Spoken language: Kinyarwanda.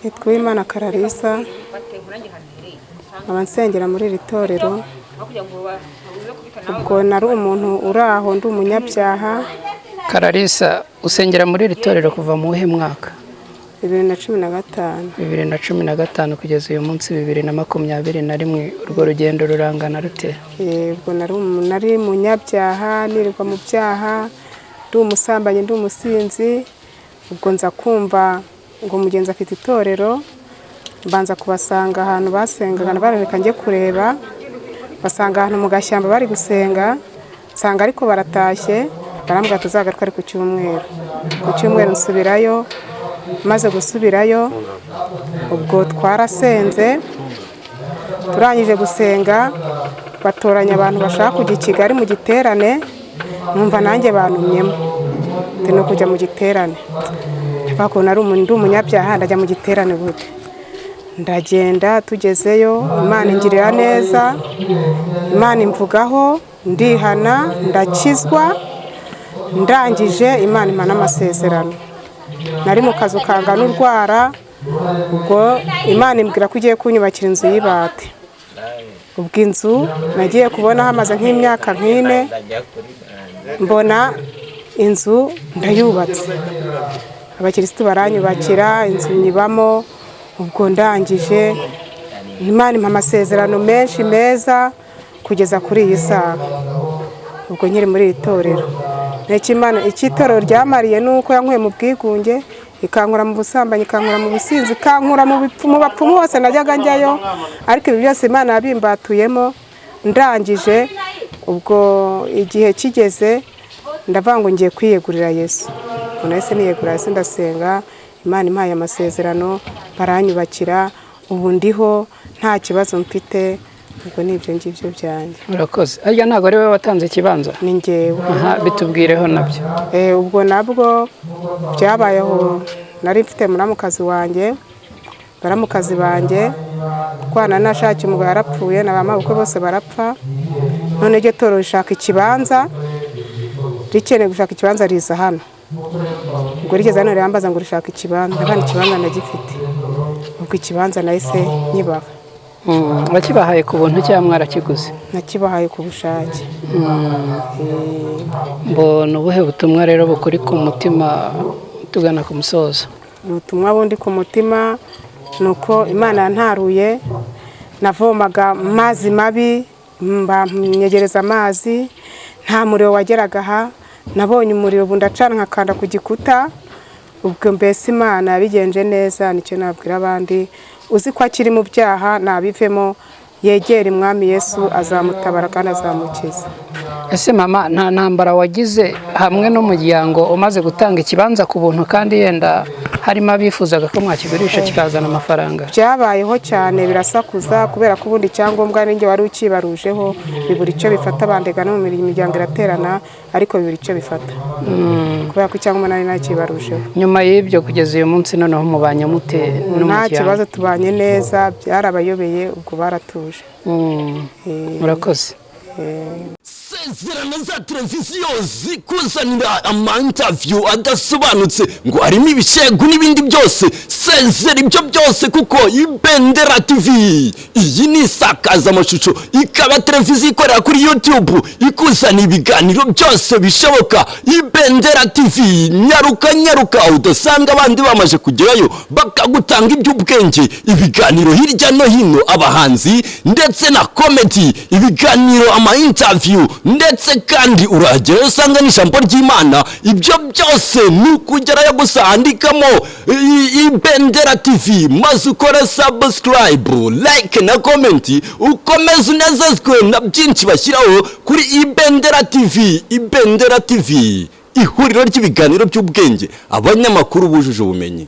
Nitwa Uwimana Kararisa, nkaba nsengera muri iri torero. Ubwo nari umuntu uri aho, ndi umunyabyaha. Kararisa, usengera muri iri torero kuva mu wuhe mwaka? 2015. 2015 kugeza uyu munsi 2021, urwo rugendo rurangana rute? Ubwo nari umunyabyaha, nirirwa mu byaha, ndi umusambanyi, ndi umusinzi. Ubwo nza kumva ngo mugenzi afite itorero, mbanza kubasanga ahantu basengaga, barareka njye kureba, basanga ahantu mu gashyamba bari gusenga, nsanga ariko baratashye, barambwira tuzagaruka ari ku cyumweru. Ku cyumweru nsubirayo. Maze gusubirayo, ubwo twarasenze. Turangije gusenga, batoranya abantu bashaka kujya i Kigali mu giterane. Numva nanjye bantumyemo, ni ukujya mu giterane. Ndavuga ko nari ndi umunyabyaha, ndajya mu giterane gute? Ndagenda. Tugezeyo, Imana ingirira neza, Imana imvugaho, ndihana, ndakizwa. Ndangije, Imana impa n'amasezerano. Nari mu kazu kangana urwara. Ubwo Imana imbwira ko igiye kunyubakira inzu y'ibati. Ubwo inzu nagiye kubona hamaze nk'imyaka nk'ine, mbona inzu ndayubatse, abakirisitu baranyubakira inzu, nyibamo. Ubwo ndangije, Imana impa amasezerano menshi meza kugeza kuri iyi saha. Ubwo nkiri muri iri torero, icyo itorero ryamariye ni uko yankuye mu bwigunge, ikankura mu busambanyi, ikankura mu businzi, ikankura mu bapfumu hose najyaga njyayo. Ariko ibi byose Imana yabimbatuyemo. Ndangije, ubwo igihe kigeze, ndavuga ngo ngiye kwiyegurira Yesu. Ubwo nahise niyegurira Yesu, ndasenga, Imana impaye amasezerano, baranyubakira, ubu ndiho nta kibazo mfite. Ubwo ni ibyo ngibyo byanjye. Urakoze. Harya ntabwo ari wowe watanze ikibanza? Ni njyewe. Aha, bitubwireho nabyo. Ubwo nabwo byabayeho, nari mfite muramukazi wanjye, baramukazi banjye, kuko nashakiye umugabo yarapfuye, na ba mabukwe bose barapfa. None iryo torero rishaka ikibanza, rikeneye gushaka ikibanza, riza hano. Ubwo rigeze hano rirambaza ngo rishaka ikibanza, ndavuga nti ikibanza ndagifite. Ubwo ikibanza nahise nkibaha. Wakibahaye ku buntu cyangwa mwarakiguze? Nakibahaye ku bushake. Mbona ubuhe butumwa rero bukuri ku mutima tugana ku musozo? Ubutumwa bundi ku mutima ni uko Imana yantaruye. Navomaga amazi mabi, banyegereza amazi, nta muriro wageraga aha. Nabonye umuriro, ubu ndacana nkakanda ku gikuta. Ubwo mbese Imana yabigenje neza. Nicyo nabwira abandi: uzi ko akiri mu byaha nabivemo, yegere Umwami Yesu, azamutabara kandi azamukiza. Ese mama, nta ntambara wagize hamwe n'umuryango umaze gutanga ikibanza ku buntu, kandi yenda harimo abifuzaga ko mwakigurisha kikazana amafaranga? Byabayeho cyane, birasakuza, kubera ko ubundi icyangombwa ninjye wari ukibarujeho. Bibura icyo bifata, bandega no mu miryango iraterana, ariko bibura icyo bifata kubera ko icyangombwa nari nakibarujeho. Nyuma y'ibyo, kugeza uyu munsi noneho mubanye mute Nta n'umuryango? kibazo, tubanye neza, byarabayobeye, ubwo baratuje. Murakoze. Sezerano za televiziyo zikuzanira ama interview adasobanutse ngo harimo ibishegu n'ibindi byose, sezera ibyo byose, kuko Ibendera TV iyi ni isakazamashusho, ikaba televiziyo ikorera kuri YouTube, ikuzana ibiganiro byose bishoboka. Ibendera TV, nyaruka nyaruka udasanga abandi bamaze kugerayo bakagutanga iby'ubwenge, ibiganiro hirya no hino, abahanzi ndetse na comedy, ibiganiro, ama interview, ndetse kandi urahagera usanga n'ijambo ry'Imana. Ibyo byose ni ukugerayo gusa, andikamo Ibendera TV, maze ukore subscribe, like na comment, ukomeze unezezwe na byinshi bashyiraho kuri Ibendera TV. Ibendera TV, ihuriro ry'ibiganiro by'ubwenge, abanyamakuru bujuje ubumenyi.